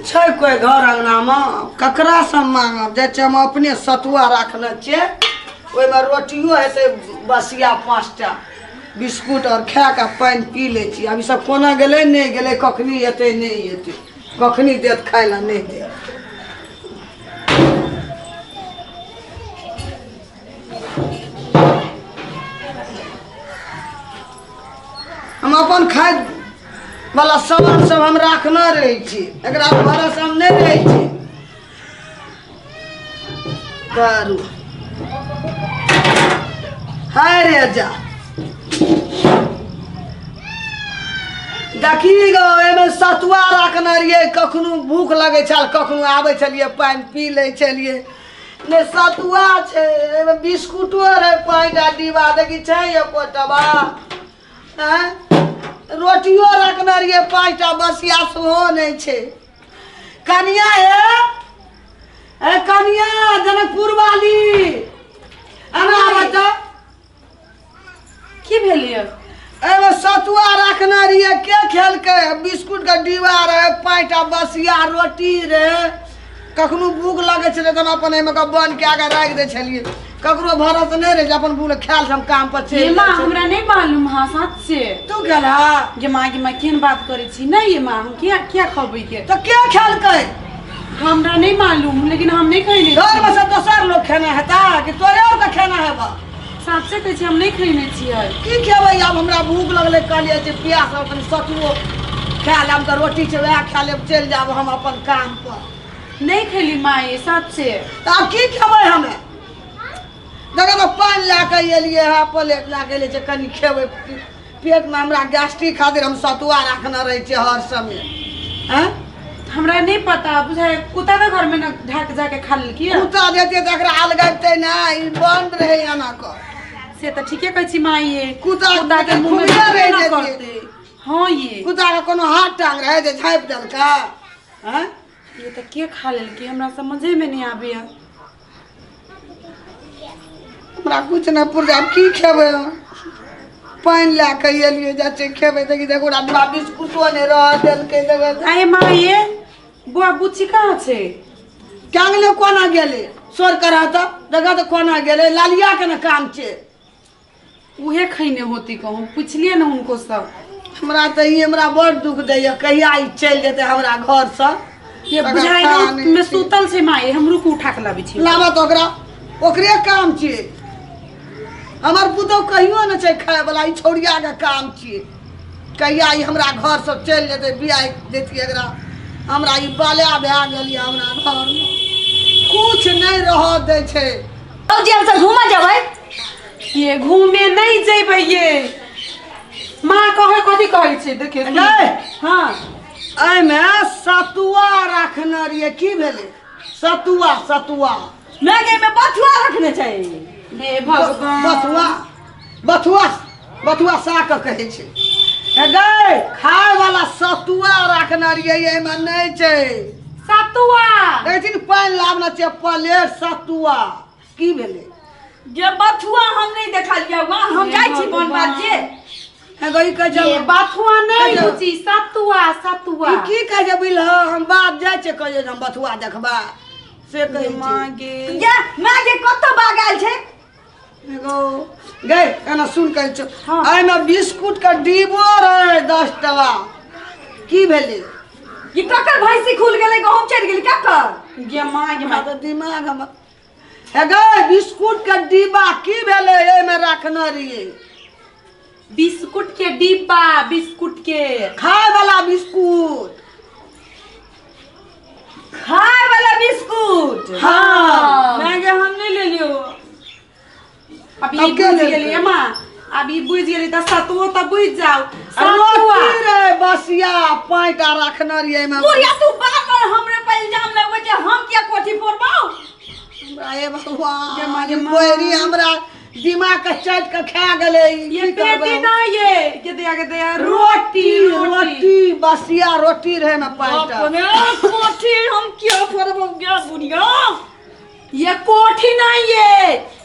छै कोइ घर अङ्गनामे ककरासँ माङब जाइ छियै हम अपने सतुआ राखने छियै ओहिमे रोटियो हेतै बसिया 5टा बिस्कुट आओर खाए कऽ पानि पी लै छी। आब ईसभ कोना गेलै नहि गेलै, कखनी एतै नहि एतै, कखनी देत खाय लए नहि देत। हम अपन खाय वाला सामान सब हम राखने रहै छी, एकरा भरोसा हम नहि रहै छी। करू हाय रे जा देखी गो, एहिमे सतुआ राखने रहियै, कखनो भूख लगै छल कखनो आबै छलियै पानि पी लै छलियै। ने सतुआ छै, एहिमे बिस्कुटो रहै 5टा डिब्बा, देखी छै एको डब्बा। आँय रोटियो रखने रहियै 5टा बसिया सेहो नहि छै। कनिया हे ए कनिया जनकपुर वाली एना आबै तऽ। की भेल यऽ? एहिमे सतुआ रखने रहियै, के खेलकै? बिस्कुट के डिब्बा रहै 5टा बसिया रोटी रहै। कखनो भूख लगै छलै तऽ हम अपन एहिमे के बन्द कए कऽ राखि दै छलियै, ककरो भरोस नहि रहै छै, अपन भूख खायल हम काम पर चलि ये माँ जाइ छलियै। हमरा नहि मालूम। हाँ साथ से तू खेलहा? गे माँ, गे माँ, केहन बात करै छी? नहि ये माँ, हम किया किया खबै के? तऽ के खेलकै? हमरा नहि मालूम, लेकिन हम नहि खैने छी। घरमे से दोसर लोक खेने हेता कि तोरे आरके खेना हेबा? साँचे कहै छी, हम नहि खैने छियै। की खेबै आब? हमरा भूख लगलै, कहलियै जे प्यास लगल, कनि सतुओ खा लेब तऽ रोटी छै वएह खा लेब, चलि जायब हम अपन काम पर। नहि खैली माँ ये साँचे। तऽ आब की खेबै हमे? देखो तऽ पानि लए कऽ एलियै हँ, प्लेट लए कऽ एलियै जे कनि खेबै। पेटमे हमरा गैस्ट्रिक खातिर हम सतुआ राखने रहै छियै हर समय। आँय हमरा नहि पता बुझाय, कुत्ता के घर में न ढाक जाके खा लेलकी। कुत्ता जेतै तऽ एकरा अलगेतै ने, ई बन्द रहै एना कऽ। से तऽ ठीके कहै छी माँ ये। कुत्ता कुत्ता के मुंह में खुबिया रहि ना जेतै। करतै। हाँ ये कुत्ता के कोनो हाथ टांग रहै जे झाँपि देलकै? आँय ये तऽ के खा लेलकी, हमरा समझे में नहीं आबैया। हमरा कुछ नहि पुरतै, आब की खेबै हम? पानि लए कऽ एलियै, जाइ छियै खेबै। देखी देखो, ओकरा डिब्बा बिस्कुटो नहि रह देलकै, देखो। आये माँ ये बुआ बुच्ची कहाँ छै? टांगले कोना गेलै? शोर करा तऽ देखा तऽ कोना गेलै। लालिया के ने काम छै। उहे खैने होती, कहूँ पुछलियै ने हुनको सब। हमरा तऽ ई हमरा बड़ दुख दैया, कहिया ई चलि जेतै हमरा घरसँ। ये तकर बुझाइ खा नहि में छै। सुतल छै माँ ये, हम रुकू उठा के लाबै छी। लाबऽ तऽ ओकरा, ओकरे काम छियै। हमर पुतहु कहियो नहि छै खायवला, ई छौड़ियाके काम छियै। कहिया ई हमरा घरसँ चलि जेतै, बियाह दैतियै एकरा। हमरा ई बाल्या भए गेल यऽ, हमरा घरमे कुछ नहि रहऽ दै छै। जी हमसब घूमऽ जेबै। ये घूमे नहीं जेबै ये माँ, कहे कथी कहै छै देखियौ। गै। हाँ। एहिमे सतुआ रखने रहियै, की भेलै? सतुआ सतुआ। नहि गे, एहिमे बथुआ रखने छै। हे भगवान। बथुआ बथुआ बथुआ साग के कहै छै। हे गै, खाय वाला सतुआ रखने रहियै, एहिमे नहि छै। सतुआ। देखै छी ने, पानि लाबने छियै प्लेट सतुआ, की भेलै? जे बथुआ हम नहि देखलियै, वहाँ हम जाइ छी बन बात जे। हे गै, ई कहै छै ये बथुआ नहीं अच्छा। बुची, सतुआ सतुआ। ई की कहै छै बिल? हम बात जाइ छै, कहै छै जे हम बथुआ देखबा से कहै छै। माँ गे। गे माँ गे, कतऽ बाघ आयल छै? एगो गै, एना सुन, कहै छौ। हाँ। एहिमे बिस्कुट के डिब्बो रहै 10 टका, की भेलै? ई ककर भैंसी खुल गेलै, गहूम चढ़ि गेलै ककर? गे माँ गे हमरा माँ। तऽ दिमाग हमर। हे गै, बिस्कुट के डिब्बा की भेलै? एहिमे राखने रहियै। बिस्कुट के डिब्बा, बिस्कुट के। खाय वाला बिस्कुट। खाय वाला बिस्कुट। हाँ। माँ गे, हम नहीं ले लियो। अब ई तब के बुझि लेलकै? गेलियै माँ, अब ई बुझि गेली तऽ सतुओ तऽ बुझि जाउ। आ सतुआ रोटी रे बसिया 5टा रखने रहियै एहिमे। बुढ़िया, तू बार बार हमरे पर इल्जाम लगबै छै, हम किया कोठी फोड़बौ? हमरा हे भगवान, गे माँ, गे माँ। बोरी हमरा दिमाग के चाटि के खा गेलै ई। ये की करबै पेटी हम? ना ये के दया के दया, रोटी रोटी। रोटी बसिया रोटी रहे में 5टा। अपने कोठी हम किया फोड़बौ गे बुढ़िया? ये कोठी नहीं, ये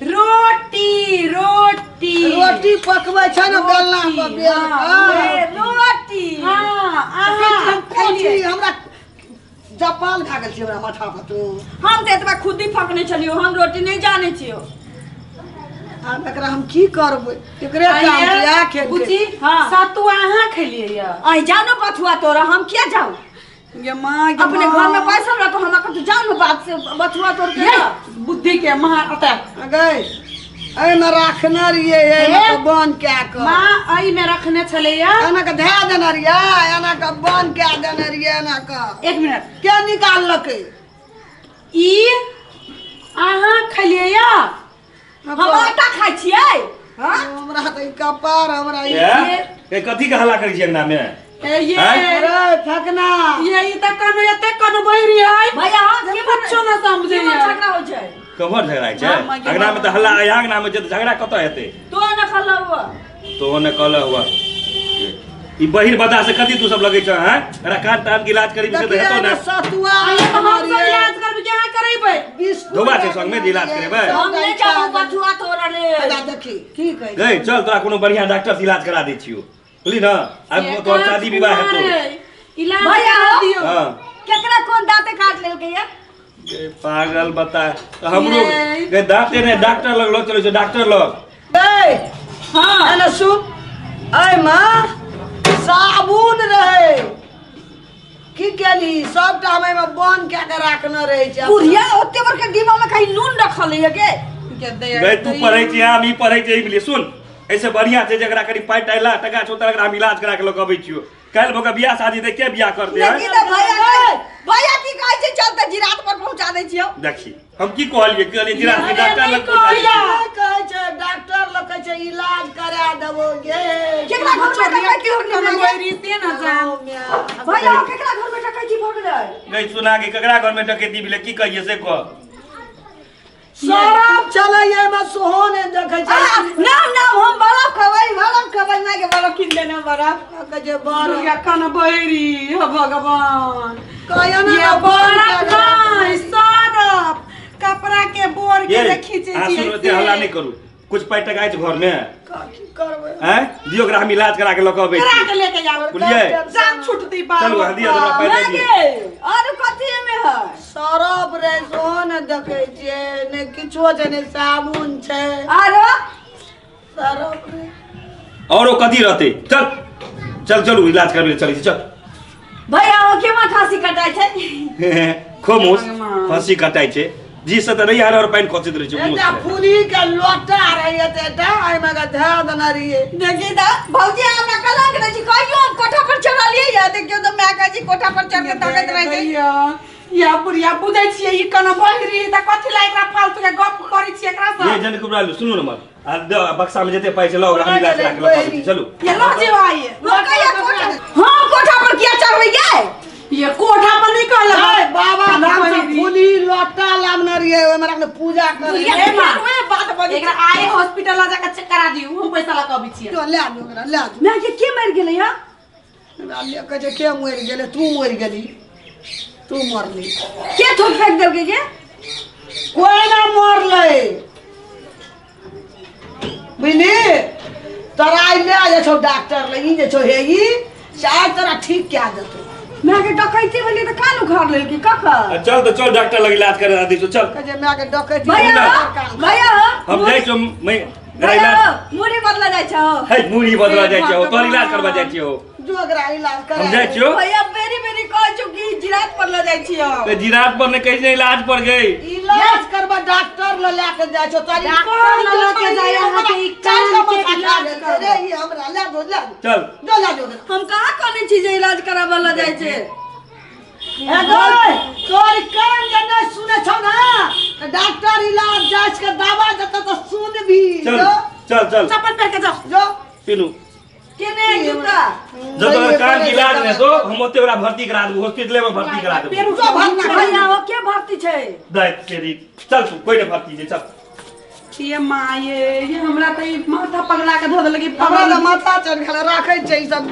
रोटी रोटी। रोटी पकबै छै ने बेलना पर बेल हाँ। कऽ। ए, रोटी। हाँ। कहै छी अहाँ हम कोठी, हमरा जपाल भए गेल छी हमरा माथा पर तू। हम तऽ एतबा खुदी फकने छलियो, हम रोटी नहि जानै छियो। आब एकरा हम की करबै? एकरे काम छै, इएह खेलकै। बुची, हाँ। सतुआ अहाँ खेलियै यऽ? अहीं जाउ ने बथुआ तोरा, हम किया जाउ? गे माँ, गे अपने माँ। घर में पैसा रखो, हमरा कहतो जाउ ने बात से बथुआ तोड़ के ये ना। बुद्धि के माँ अतः गै, एहिमे राखने रहियै, एहिमे हे? कऽ बन्द कए कऽ। माँ एहिमे रखने छलैया। एना कऽ धए देने रहियै, एना कऽ बन्द कए देने रहियै, एना कऽ। एक मिनट। के निकाललकै? ई अहाँ खेलियै या? हम आटा खाइ छियै। हाँ? हमरा तऽ ई कपार हमरा ई ए, ए कथी के हल्ला करै छी अंगना में? ए ये आँय? अरे फकना। ये ई तऽ कनो एते कनो बहिरी है भैया, हम जे कुछो न समझै केमहर है। झगड़ा होइ छै? कमर झगड़ा होइ छै? मामा के अंगना में तऽ हल्ला, यहाँ अंगना में छै तऽ झगड़ा कतऽ हेतै? तो न खल्ला हुआ। तो ने कहल हुआ ई बहिर बता से कथी तू सब लगै छ हैं? एकरा कान तान के इलाज करी से तऽ हेतौ ने। सतुआ आइए तऽ हम सब इलाज करबै कि अहाँ करेबै? बिस्कुट धोबा छै संगमे जे इलाज करेबै? हम नहि जाबू बथुआ तोड़ रे। अच्छा देखी की कहै छै। गई चल, तोरा कोनो बढ़िया डॉक्टर से इलाज करा दै छियौ, बुझली ने? आब ये तोहर काज शादी विवाह कुमार हेतौ। है। इलाज भैया, करा दियौ। हाँ। केकरा कोन दाँते काट लेलकै या? गे पागल बता तऽ हमरो ये। गे दाँते ने डॉक्टर लग लऽ चलै छै डॉक्टर लग। ए हाँ। एने सुन, एहिमे साबुन रहै, की केली सबटा हम एहिमे बंद कए के राखने रहै छै। बुढ़िया ओते बड़का डिब्बा में कहीं नून रखल है के? के दे- गई तू पढ़ै छी, हम ई पढ़ै छी, एहि लिए सुन, एहिसे बढ़िया छै जेकरा कनि पाइ टाइ लाख टका छौ तऽ एकरा हम इलाज करा के लऽ के अबै छियौ। काल्हि भऽ के बियाह शादी दे के बियाह करते हैं? देखी तऽ भैया के, भैया की कहै छै, चल तऽ जिरात पर पहुंचा दै छियौ। देखी हम की कहलियै, कहलियै जिरात के अरे डॉक्टर नहि लग पहुंचा दै कहलियै। छियौ। की कहै छै डॉक्टर लग, कहै छै इलाज करा देबो गे। केकरा घर में डकैती भऽ कोनो गेलै? बहिरी से न जान। भैया, केकरा घर में डकैती भऽ गेलै? गई सुना के ककरा घर में डकैती भेलै, की कहिए से कह। शराब चलै एहिमे सेहो नहि देखै छै। आ, नाम नाम हम बरफ खबै, बरफ खबै, माय के बरफ कीन देने बरफ। कहै छै बरफ। दुर्गा कन बहिरी, हे भगवान। कहै ने ये बंद बरफ कए के नहि, सरफ कपड़ा के बोर के ये जे खींचे अहाँ छियै सुनू, से। एते हल्ला नहि करू। कुछ पाइ टका अछि घर में? की करबै? हैं दियौ, ओकरा हम इलाज करा के लऽ के अबै करा छी। के लेके आउ। बुझलियै? जान छुटती बाप। चलू, अहाँ दियौ, हमरा पाइ दऽ माय दियौ। गे, आरो कथी एमे है? सरफ रे सेहो ने देखै छियै, ने किछो छै, ने साबुन छै। आरो सरफ रे। और ओ कथी रहतै? चल चल, चलू इलाज करबै चलै छी, चल। भैया, ओ केमा खांसी कटाइ छै? खो मुस खसी कटाइ छै जी से तऽ नहि हर हर पानि खसैत रहै छै मुँह एकटा से। फूली के लोटा रहै तऽ एकटा एहिमे के धए देने रहियै। देखी तऽ भौजी, हमरा कलंक रहै छै, कहियो हम कोठा पर चढ़लियै या? देखियौ तऽ माय कहै छै कोठा पर चढ़ के तकैत रहै छै। भैया, या बुढ़िया बुझै छियै ई कोनो बहिरी तऽ कथी ला एकरा फालतू के गप करै छियै एकरा ये से? जन कुबरा सुनू न मत आ दो बक्सा में जते पैसा लो, ओकरा हम इलाज करा के लऽ के अबै छी, चलू। ये लऽ जेब आइ। हम कहिया कोठा, हम कोठा पर किया चढ़बै गे? ये कोठा पर नहीं कहलक। ए, बाबा धाम से बहिरी। फूली लोटा लाबने रहियै, ओहिमे रखने पूजा करै। बुढ़िया ए माँ। ओए बात बजै एकरा आइ हॉस्पिटल लऽ जाके चेक करा दियौ, हम पैसा लऽ के अबै छियै। जो लए जो, ओकरा लए जो। माय के के मरि गेलै या? हमरा ले कहै छै के मरि गेलै? तू मरि गेली, तू मरली। के थूक फेंक देलकै गे? कोई ना मरलै, बुझली? तोरा आइ लए जाइ छौ डॉक्टर लग, ई जे छौ हे ई से आइ तोरा ठीक कए देतौ। माय के डकैती भेलै तऽ कान उखाड़ लेलकै ककर? चल तऽ चल, डॉक्टर लग इलाज करा दै छौ, चल। कहै छै माय के डकैती। भैया, भैया। हम जाइ छौ, मैं भैया, मुड़ी बदला जाइ छौ? हे मुड़ी बदला जाइ छौ, तोहर इलाज करबा जाइ छियौ। जो ओकरा इलाज करा। हम जाइ छियौ। भैया, बेरी बेरी कहै छौ कि जिरात पर लऽ जाइ छियौ। तऽ जिरात पर ने कहै छै, इलाज पर गई। इलाज करबा डॉक्टर लग लए के जाइ छौ तोरी। डॉक्टर लग लऽ के जाइ अहाँके ई कान के इलाज करबा। रे ई हमरा लए जो, लए जो। चल। जो लए जो ओकरा। हम कहाँ कहने छी जे इलाज कराबऽ लऽ जाइ छै? ए गई, तोर कान जे नहि सुनै छौ ने तऽ डॉक्टर इलाज जाँच के दवा देतौ तऽ सुनबी। चल। जो। चल चल। चप्पल पहिर के जाओ। जो। पीनू। केने है जूता? जब तोहर कान के इलाज नहि हेतौ, हम ओते ओकरा भर्ती करा देबो, हॉस्पिटले में भर्ती करा देबो। पेरू। जो भरना। भैया, ओ के भर्ती छै? दै तेरी, चल तू, कोई नहीं भर्ती छै, चल। ये माँ, ये हमरा तऽ ई माथा पगला के धऽ देलक ई हमरा पगल। तऽ माथा चढ़ गेल, राखै छै ई सब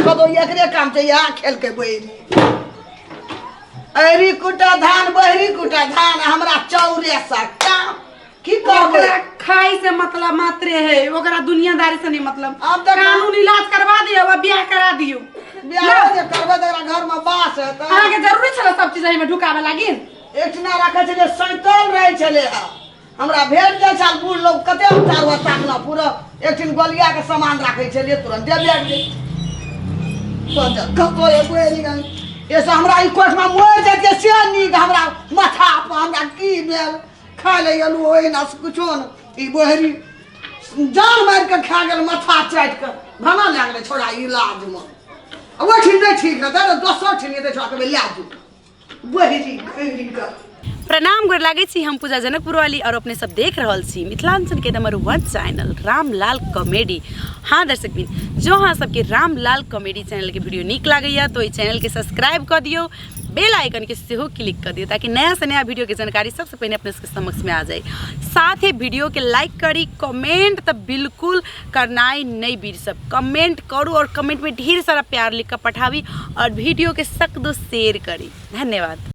कदो, एकरे काम छै, इएह खेलकै बैरी। अरी कुटा धान, बहरी कुटा धान, हमरा चौरे सा काम। की करबै ओकरा खाइ से मतलब मात्रे है ओकरा दुनियादारी से नहीं मतलब आब तऽ कानून इलाज करवा दियौ आ बियाह करा दियौ बियाह जे करबै तऽ ओकरा घरमे बास हेतै अहाँके जरूरी छलै सब चीज एहिमे ढुकाबे लागी एकठिना राखै छलियै सैतल रहै छलै हँ हमरा भेट जाइ छल बूढ़ लोग कते हम चारू ताकलहुँ पूरा एकठिन गोलियाके सामान राखै छलियै तुरन्ते भेट गेल कतौ एगो एसे हमरा ई कोठमे मरि जैतियै से नीक हमरा माथा पर हमरा की भेल खाय लए एलहुँ ओहिना से कुछो ने ई बोहरी जान मारि कऽ खा गेल माथा चाटि कऽ भाना लए गेलै छोड़ा इलाजमे ओहिठिन नहि ठीक रहतै तऽ दोसर ठिन हेतै छोड़ा कहबै लए जो बहरी घहरी कऽ प्रणाम गोर लागै छी हम पूजा जनकपुर वाली और अपने सब देख रहल छी मिथिलांचल के नंबर वन चैनल रामलाल कॉमेडी। हाँ दर्शक बिन, जो अहाँ सबके रामलाल कॉमेडी चैनल के वीडियो नीक लागैया तो ई चैनल के सब्सक्राइब कऽ दियौ, बेल आइकन के सेहो क्लिक कऽ दियौ ताकि नया से नया वीडियो के जानकारी सबसे पहिने अपने सबके समक्ष में आ जाए। साथ ही वीडियो के लाइक करी, कमेंट तऽ बिल्कुल करनाइ नहीं बीर सब, कमेंट करू और कमेंट में ढेर सारा प्यार लिख कऽ पठाबी और वीडियो के सक दो शेयर करी। धन्यवाद।